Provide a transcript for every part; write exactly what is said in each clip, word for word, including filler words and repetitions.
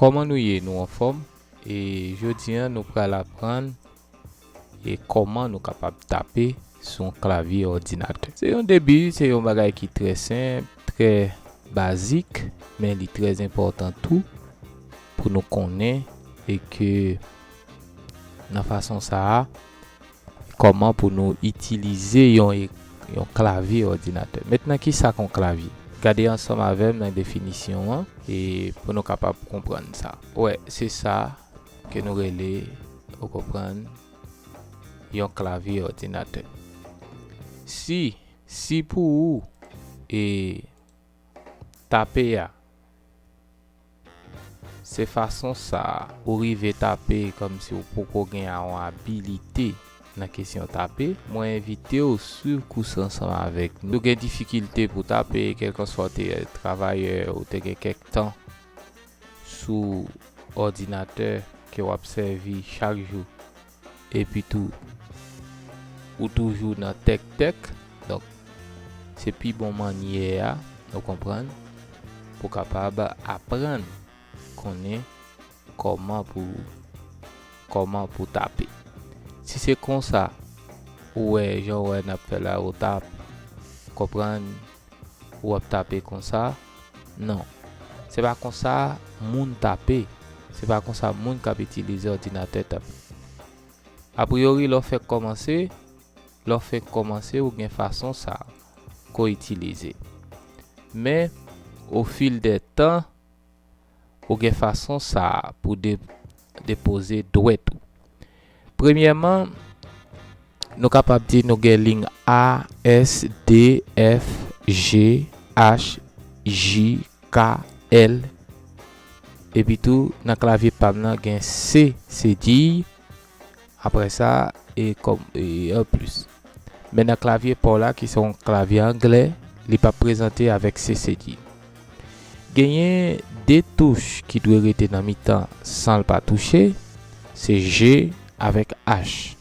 Kòman nou ye? Nou anfòm? E jodi a, nou pral aprann e kòman nou kapab tape sou yon klavye òdinatè. Se yon debi, se yon bagay ki trè senp, trè bazik, men li trè enpòtan tou pou nou konnen e ke nan fason sa a, kòman pou nou itilize yon, yon klavye òdinatè. Mentnan, ki sa k yon klavye? Gade ansanm avè m nan definisyon an e pou nou kapab konprann sa. Wè, se sa ke nou rele, ou konprann, yon klavye òdinatè. Si, si pou ou, e tape a, se fason sa a, ou rive tape kòmsi ou poko gen yon abilite nan kesyon tape, mwen envite w swiv kou sa ansanm avèk nou. Si w gen difikilte pou tape, kèlkanswa w te travayè, ou te gen kèk tan sou òdinatè ke w ap sèvi chak jou, epi tou, ou toujou nan tèk-tèk, donk, se pi bon mannyè a, ou konprann, pou w kapab aprann konnen kòman pou, kòman pou tape. Si se konsa, ou wè, jan w wè n ap fè la, ou tap, konprann, ou ap tape konsa. Non. Se pa konsa moun tape. Se pa konsa moun k ap itilize òdinatè tape. Apriyori, lè w fèk kòmanse, lè w fèk kòmanse, ou gen fason sa a ke w itilize. Men, au fil des temps, ou gen fason sa a pou de-, depoze dwèt ou. Premyèman, nou kapab di nou gen liy A, S, D, F, G, H, J, K, L. Epi tou, nan klavye pa m nan, gen C, se di, apre sa, e kòm, e an plis. Men nan klavye pa w la, ki se yon klavye anglè, li p ap prezante avèk C C D. Genyen de touch ki dwe rete nan mitan san l pa touche, se G avèk H.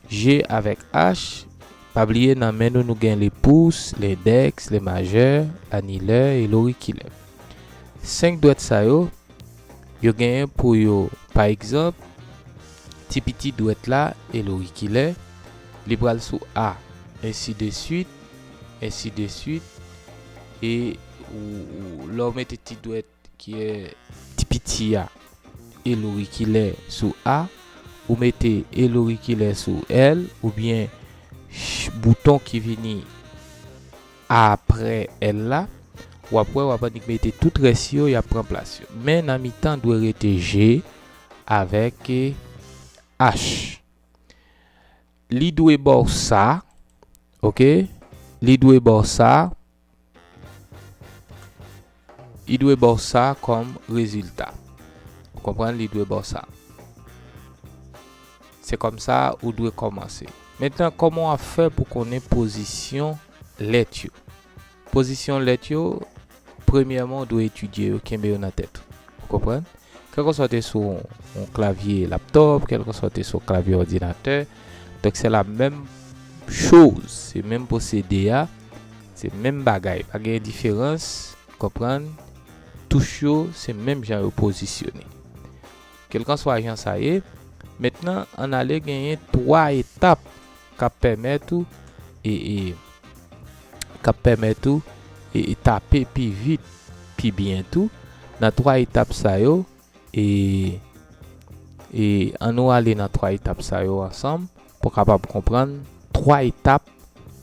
G avèk H, pa bliye nan men nou, nou gen le pouce, lendèks, le majè, lanilè e lorikilè. Senk dwèt sa yo, yo genyen pou yo, pa egzanp, ti piti dwèt la e lorikilè, li pral sou A, ensi de swit, ensi de swit, e ou, ou, lè w mete ti dwèt ki e ti piti a e lorikilè sou A, ou mete e lorikilè sou L, oubyen ch-, bouton ki vini apre L la, w ap wè, w ap annik mete tout rès yo, y ap pran plas yo. Men nan mitan dwe rete G avèk, e, H. Li dwe ba w sa, oke? Li dwe ba w sa. Li dwe ba w sa kòm rezilta. Ou konprann? Li dwe ba w sa. Se kòmsa ou dwe kòmanse. Mentnan, kòman w ap fè pou konnen pozisyon lèt yo? Pozisyon lèt yo, premyèman, ou dwe etidye yo, kenbe yo nan tèt ou. Ou konprann? Kèlkanswa w te sou yon klavye laptòp, kèlkanswa w te sou yon klavye òdinatè, donk, se la menm choz, se menm pwosede a, se menm bagay, pa gen diferans, konprann, touch yo, se menm jan yo pozisyone. Kèlkanswa jan sa ye, mentnan, ann ale genyen twa etap k ap pèmèt ou, e, e, k ap pèmèt ou, e, e, tape pi vit, pi byen tou. Nan twa etap sa yo, e, e, ann nou ale nan twa etap sa yo ansanm pou w kapab konprann twa etap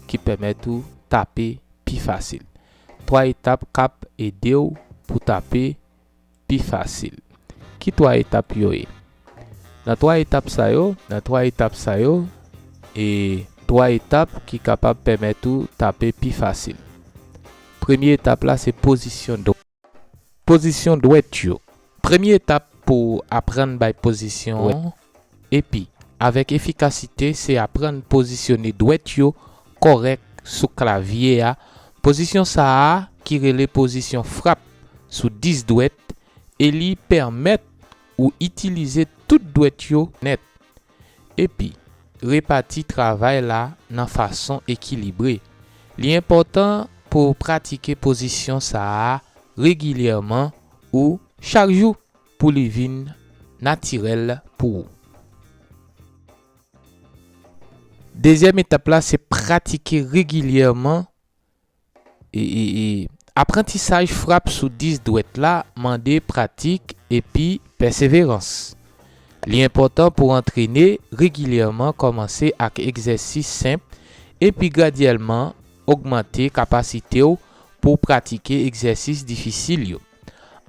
ki pèmèt ou tape pi fasil. Twa etap k ap ede w pou tape pi fasil. Ki twa etap yo ye? Nan twa etap sa yo, nan twa etap sa yo, e twa etap ki kapab pèmèt ou tape pi fasil. Premye etap la, se pozisyon dwèt. Pozisyon dwèt yo. Premye etap pou aprann bay pozisyon an, epi, avèk efikasite, se aprann pozisyone dwèt yo kòrèk sou klavye a. Pozisyon sa a, ki rele pozisyon frap sou dis dwèt, e li pèmèt ou itilize tout dwèt yo nèt. Epi, repati travay la nan fason ekilibre. Li enpòtan pou w pratike pozisyon sa a regilyèman ou chak jou. pou li vin natirèl pou ou. Dezyèm etap la, se pratike regilyèman. E, e, e, aprantisaj frap sou dis dwèt la mande pratik epi pèseverans. Li enpòtan pou antrene regilyèman, kòmanse ak egzèsis senp epi gradyèlman ogmante kapasite w pou w pratike egzèsis difisil yo.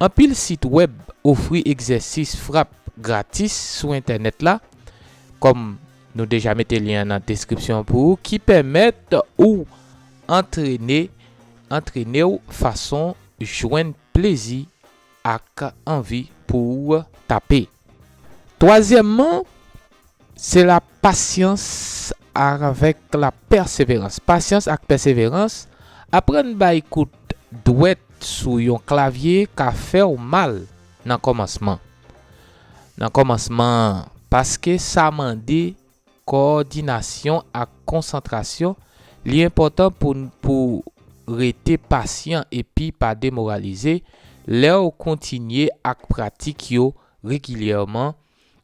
Anpil sit wèb ofri egzèsis frap gratis sou entènèt la, kòm nou deja mete lyen an nan deskripsyon pou ou, ki pèmèt ou antrene, antrene w fason jwenn plezi ak anvi pou w tape. Twazyèmman, se la pasyans avèk la pèseverans. Pasyans ak pèseverans, aprann bay kout dwèt sou yon klavye ka fè w mal nan kòmansman. Nan kòmansman, paske sa mande kowòdinasyon ak konsantrasyon, li enpòtan pou, pou rete pasyan epi pa demoralize. Lè w kontinye ak pratik yo regilyèman,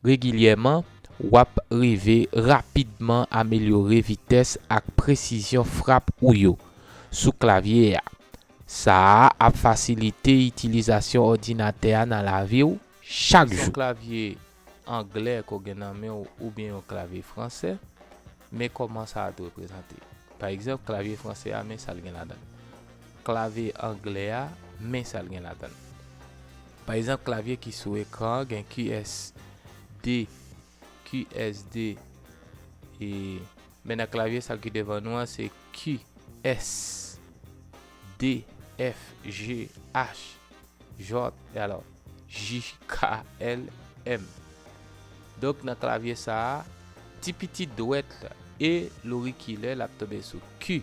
regilyèman, w ap rive rapidman amelyore vitès ak presizyon frap ou yo sou klavye a. Sa a ap fasilite itilizasyon òdinatè a nan lavi w chak jou. Yon klavye anglè ke w gen nan men w oubyen yon klavye fransè, men kòman sa a dwe prezante. Pa egzanp, klavye fransè a, men sa l gen ladan l. Klavye anglè a, men sa l gen ladan l. Pa egzanp, klavye ki sou ekran an gen Q S D, Q S D, e men nan klavye sa ki devan nou an, se Q S D F G H, J, e alò, J K L M. Donk, nan klavye sa a, ti piti dwèt la e lorikilè l ap tonbe sou Q,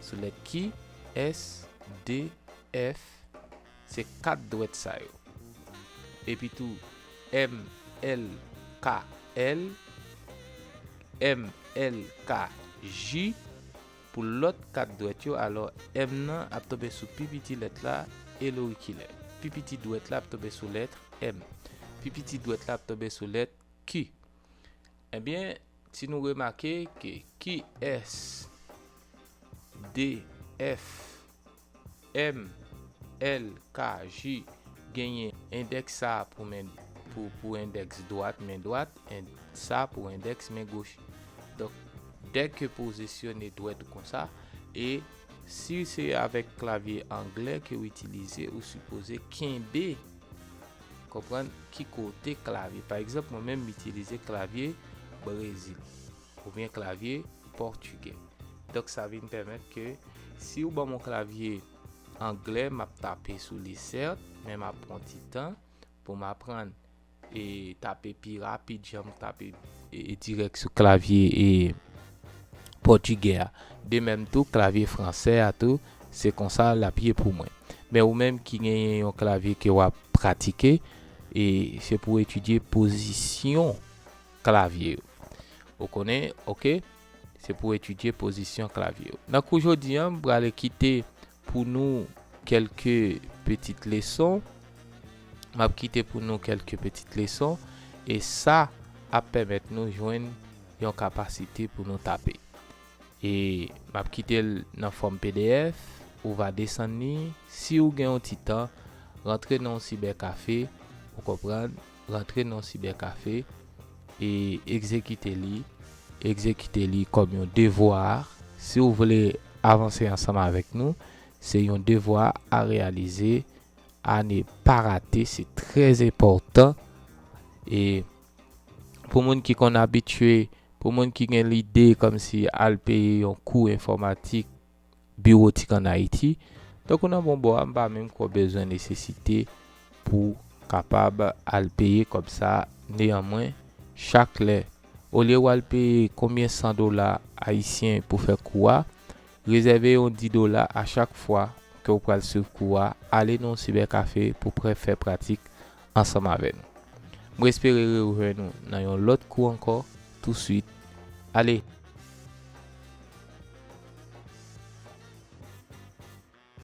sou lèt Q, S, D, F, se kat dwèt sa yo. Epi tou, M, L, K, L, M, L, K, J, pou lòt kat dwèt yo, alò M nan ap tonbe sou pi piti lèt la e lorikilè. Pi piti dwèt la ap tonbe sou lèt M. Pi piti dwèt la ap tonbe sou lèt Q. Ebyen, si nou remake ke Q, S, D, F, M, L, K, J genyen endèks sa a pou men, pou, pou endèks dwat, men dwat, en, sa pou endèks men goch. Donk, dèke pozisyone dwèt ou konsa, e si se avèk klavye anglè ke w itilize, ou sipoze kenbe, konprann ki kote klavye. Pa egzanp, mwen menm, m itilize klavye Brezil oubyen klavye pòtigè. Donk, sa vin pèmèt ke si w ban m yon klavye anglè, m ap tape sou li, sèt, men m ap pran ti tan pou m aprann e tape pi rapid jan m tape e, e dirèk sou klavye e pòtigè a. De menm tou, klavye fransè a tou, se konsa l ap ye pou mwen. Men ou menm ki genyen yon klavye ke w ap pratike, e se pou w etidye pozisyon klavye yo. Ou konnen, oke? Se pou etidye pozisyon klavye yo. Nan kou jodi a, m prale kite pou nou kèlke pitit leson. M ap kite pou nou kèlke pitit leson. E sa ap pèmèt nou jwenn yon kapasite pou nou tape. E m ap kite l nan fòm P D F. Ou va desann li. Si w gen yon ti tan, rantre nan yon sibèkafe, ou konprann, rantre nan yon sibèkafe e egzekite li, egzekite li kòm yon devwa. Si w vle avanse ansanm avèk nou, se yon devwa a reyalize, a ne pa rate, se trè enpòtan. E pou moun ki konn abitye, pou moun ki gen lide kòmsi al peye yon kou enfòmatik, biwotik ann Ayiti. Donk, ou nan bon bò a, m pa menm kwè w bezwen nesesite pou kapab al peye kòb sa. Neyanmwen, chak lè, olye w al peye konbyen san dola ayisyen pou fè kou a, rezève yon dis dola a chak fwa ke w pral swiv kou a, ale nan yon sibèkafe pou pran, fè pratik ansanm avè nou. Mwen espere rejwenn ou nan yon lòt kou ankò, touswit. Ale!